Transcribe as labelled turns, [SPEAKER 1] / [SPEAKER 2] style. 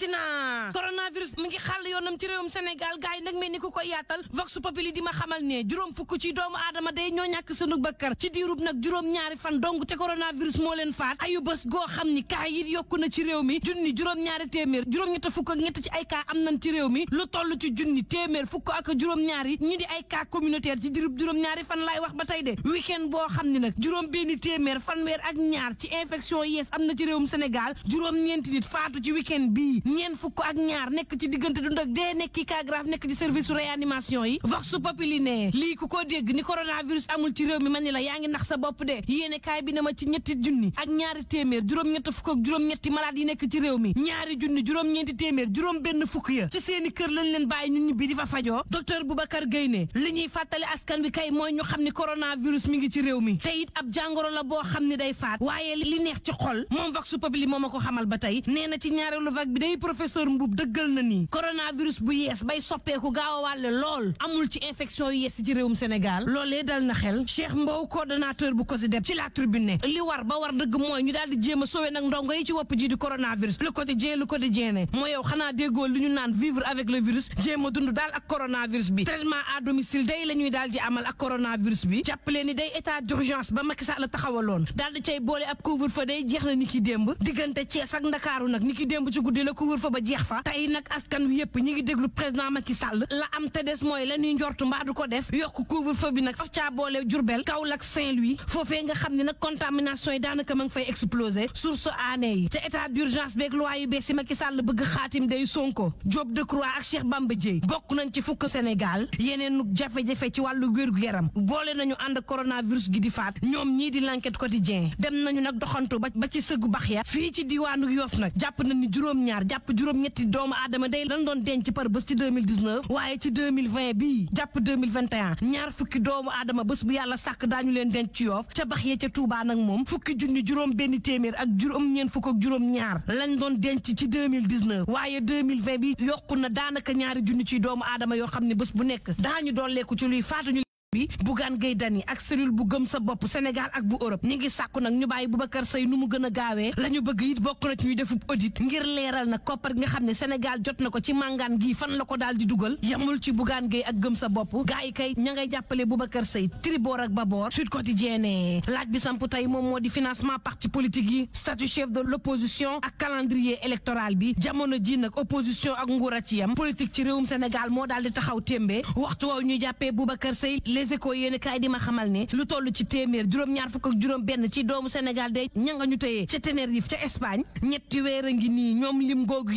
[SPEAKER 1] amati na coronavirus mi ngi xàll yoonam ci réewum Sénégal gaay nag mel ni ku koy yaatal vox populi di ma xamal ne juróom fukk ci doomu aadama day ñoo ñàkk sunu bakkar ci diirub nag juróom-ñaari fan dong te coronavirus moo leen faat ayu bés goo xam ni kaa yi yokku na ci réew mi junni juróom-ñaari téeméer juróom-ñett fukk ak ñett ci ay kaa am nañ ci réew mi lu toll ci junni téeméer fukk ak juróom-ñaari ñu di ay cas communautaire ci diirub juróom-ñaari fan laay wax ba tey de week-end boo xam ni nag juróom benn téeméer fanweer ak ñaar ci infection yees am na ci réewum Sénégal juróom-ñeenti nit faatu ci week-end bii ñeent fukk ak ñaar nekk ci diggante dund ak dee nekk cas grave nekk ci service réanimation yi vox populi ne lii ku ko dégg ni coronavirus amul ci réew mi man ni la yaa ngi nax sa bopp de yéene kaay bi ne ma ci ñetti junni ak ñaari téeméer juróom-ñett fukk ak juróom-ñetti malade yi nekk ci réew mi ñaari junni juróom-ñeenti téeméer juróom benn fukk ya ci seeni kër lañ leen bàyyi ñun ñibbi di fa fajoo docteur Boubacar Gueye ne li ñuy fàttali askan wi kay mooy ñu xam ni coronavirus mi ngi ci réew mi te it ab jàngoro la boo xam ni day faat waaye li neex ci xol moom vox populi moo ma ko xamal ba tey nee na ci ñaareelu vague bi day professeur Mboub dëggal na ni coronavirus bu yees bay soppeeku gaaw a wàlle lool amul ci infection yu yees ci réewum Sénégal loolee dal na xel Cheikh Mbow coordonnateur bu COSYDEP ci la tribune ne li war ba war dëgg mooy ñu daal di jéem a sauver nag ndongo yi ci wopp ji di coronavirus le quotidien ne mooy yow xanaa déggoo li ñu naan vivre avec le virus jéem a dund daal ak coronavirus bi traitement à domicile day la ñuy daal di amal ak coronavirus bi jàppale ni day état d'urgence ba Macky Sall taxawaloon daal di cay boole ab couvre-feu day jeex na ni ki démb diggante Thiès ak Ndakaaru nag ni ki démb ci guddi la couvre-feu ba jeex fa tey nag askan wi yëpp ñi ngi déglu président Macky Sall la am te des mooy la ñuy njortu mbaa du ko def yokk couvre-feu bi nag faf caa boole Diourbel Kaolack Saint-Louis foofee nga xam ne nag contamination yi daanaka ma ngi fay exploser source aané yi ca état d'urgence beeg loi yu bees si Macky Sall bëgg xaatim day Sonko Diop Decroix ak Cheikh Bamba Dièye bokk nañ ci fukk Sénégal yeneen nu jafe-jafe ci wàllu wér-gu-yaram boole nañu ànd coronavirus gi di faat ñoom ñii di l'enquête quotidien dem nañu nag doxantu ba ci sëggu bax ya fii ci diwaanu Yoff nag jàpp nañ ni juróom-ñaar jàpp juróom-ñetti doomu aadama day lan doon denc par bés ci 2019 waaye ci 2020 bii jàpp 2021 ñaar fukki doomu aadama bés bu yàlla sàkk daañu leen denc ci Yoff ca bax ya ca Touba nag moom fukki junni juróom benn téeméer ak juróom-ñeent fukk ak juróom-ñaar lañ doon denc ci 2019 waaye 2020 bi yokku na daanaka ñaari junni ci doomu aadama yoo xam ne bés bu nekk daañu dooleeku ci luy faatuñu bi Bougane Gueye Dany ak cellule bu gëm sa bopp Sénégal ak bu Europe ñi ngi sàkku nag ñu bàyyi Boubacar Seye nu mu gën a gaawee la ñu bëgg it bokk na ci ñuy defub audit ngir leeral nag koppar gi nga xam ne Sénégal jot na ko ci màngaan gii fan la ko daal di dugal yamul ci Bougane Gueye ak gëm sa bopp gaa yi kay ña ngay jàppale Boubacar Seye triboor ak baboor Sud Quotidien laaj bi samp tey moom moo di financement parti politique yi statut chef de l'opposition ak calendrier électoral bi jamono ji nag opposition ak nguur a ci yam politique ci réewum Sénégal moo daal di taxaw témbee waxtu woowu ñuy jàppee Boubacar Seye Les Échos yéen kaay di ma xamal ne lu toll ci téeméer juróom-ñaar fukk ak juróom benn ci doomu Sénégal de ña nga ñu tëyee ca Tenerife ca Espagne ñetti weer a ngi nii ñoom lim googu